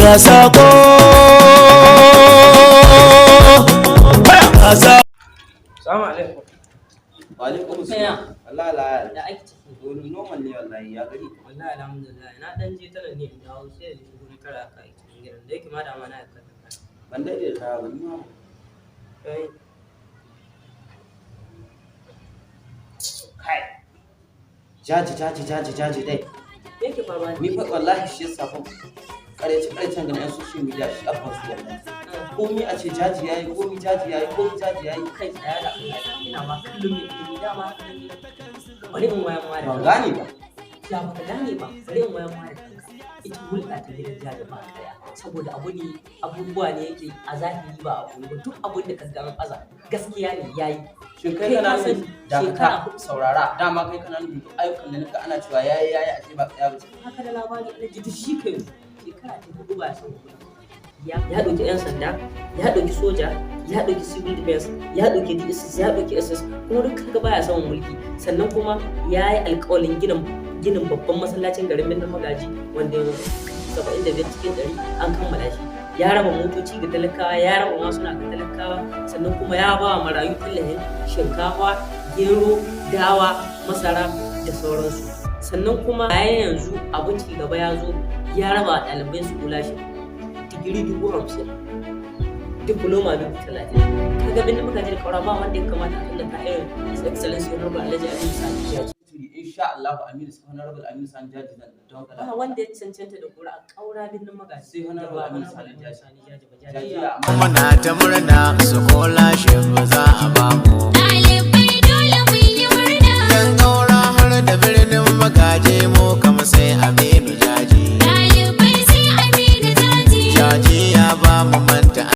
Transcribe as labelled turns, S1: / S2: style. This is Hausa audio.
S1: Ga sako, ga sako.
S2: Salamu alaikum.
S3: Wa alaikum
S2: Kaya.
S3: salam. Wallahi la.
S2: Da ake ciki?
S3: Wani normal ne wallahi, ya gari.
S2: Wallahi alhamdulillah. Na dan je tana ne in dawo, sai da shigo na tara ka a cikin gidan. Da yake ma da ma na ka.
S3: Ban daɗe da dawo ba ni ma.
S2: Kai.
S3: Kai. Jaji jaji jaji jaji dai.
S2: Me yake faruwa ne?
S3: Ni fa wallahi shi yasa fa kareci karecen ganin yan social media shi abban su wallahi. Komi a ce Jaji yayi, komi Jaji yayi, komi Jaji yayi.
S2: Kai, tsaya da Allah. Ina ma kallon mai ilimi dama haka ne. Bari in waya ma da
S3: Ban
S2: kanka.
S3: gane ba.
S2: Ya baka gane ba. Bari in waya ma da kanka. Ita hulɗa ta gidan Jaji ba karya. Saboda abu ne, abubuwa ne yake a zahiri ba a ba. Duk abun da ka ga an aza gaskiya ne yayi.
S3: Shin kai
S2: Kai
S3: kana
S2: ka sani
S3: nufin dakata
S2: shekara 4.
S3: Saurara, dama kai kana nufin duk ayyukan da nika ana cewa yayi yayi, ashe ba tsaya ba ce.
S2: Haka da labari alhaji, duk shi kai shekara ta 4 ba ya san kuɗi. Ya ɗauki 'yan sanda, ya ɗauki soja, ya ɗauki civil defense, ya ɗauki DSS, ya ɗauki SS, kuma duk kaga baya samun mulki. Sannan kuma ya yi alƙawalin ginin babban masallacin garin Birnin Magaji, wanda yanzu 75% an kammala shi. Ya raba motoci ga talakawa, ya raba masuna ga talakawa, sannan kuma ya ba wa marayu tallafin shinkafa, gero, dawa, masara da sauransu. Sannan kuma bayan yanzu abin ci gaba ya zo, ya raba ɗalibai scholarship, digiri 50,000, diploma 30,000. Kaga Birnin Magaji da Kaura ba wanda ya kamata a tallata irin His Excellency Honorable Alhaji Aminu Sani Jaji.
S3: Insha Allah Aminu, Honorable Aminu Sani Jaji zan don
S2: Ba
S3: kala.
S2: wanda ya cancanta da kura a Kaura, Birnin Magaji
S3: Sai Honorable
S2: da ba
S3: Aminu
S2: Honorable
S3: Sani
S2: Aminu
S3: Jaji.
S2: Sani Jaji ba.
S3: Jaji
S2: Jaji
S3: ya
S2: ya
S3: amma
S4: Muna ta murna, scholarship za a bamu.
S5: Ɗalibai dole mu yi murna.
S4: Yan Kaura har da Birnin Magaji, mu kama sai Aminu.